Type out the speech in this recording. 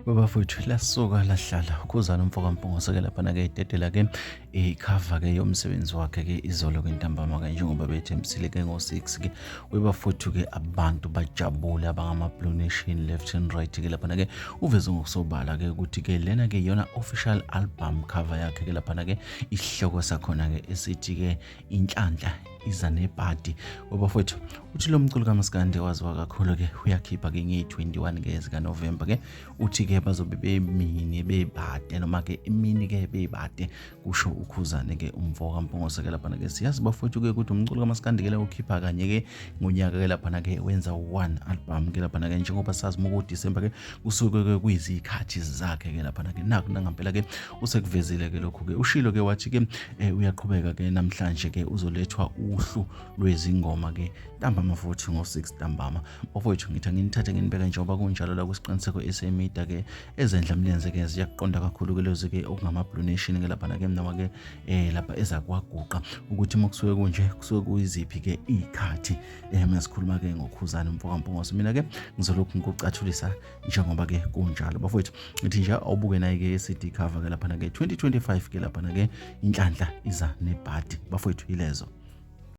Bafowethu lasuka lahlala uKhuzani umfo kaMpungose ke laphana-ke idedela-ke ikhava ke yomsebenzi wakhe ke izolo ke ntambama ke njengoba bethembisile ke ngo-6 ke webafowethu ke abantu bajabule abangama-blue nation left and right ke laphana ke uveze ngokusobala ke ukuthi ke lena ke iyona official album cover yakhe ke laphana ke isihloko sakhona ke esithi ke inhlanhla iza nebhadi. Webafowethu uthi lo mculo kaMaskandi waziwa kakhulu ke uyakhipha ke ngeyi-21 ke zikaNovemba ke uthi ke bazobe bemini bebade noma ke imini ke bebade kusho uKhuzane ke umfo kaMpungose ke laphana ke. Siyazi bafowethu ke ukuthi umculo kaMaskandi ke ukhipha kanye ke ngonyaka ke laphana ke wenza one album ke laphana ke njengoba sazi uma kuDisemba ke kusuke ke kuyizikhathi zakhe ke laphana ke naku nangampela ke usekuvezile ke lokhu ke ushilo ke wathi ke uyaqhubeka ke namhlanje ke uzolethwa uhlu lwezingoma ke ntambama futhi ngo-6 ntambama. Bafowethu ngithi anginithathe nginibeke njengoba kunjalo la kwisiqiniseko esemida ke ezendla mlenze ke ziyakuqonda kakhulu ke lezo ke okungama-blue nation ke laphana ke noma ke lapha ezakwaguqa ukuthi uma kusuke kunje kusuke kuyiziphi ke iy'khathi masikhuluma ke ngoKhuzani umfo kaMpungose. Mina ke ngizolokhu ngikucathulisa njengoba ke kunjalo bafowethu. Ngithi nje awubuke naye ke CD cover ke laphana ke 2025 ke laphana ke inhlanhla iza nebhadi bafowethu yilezo.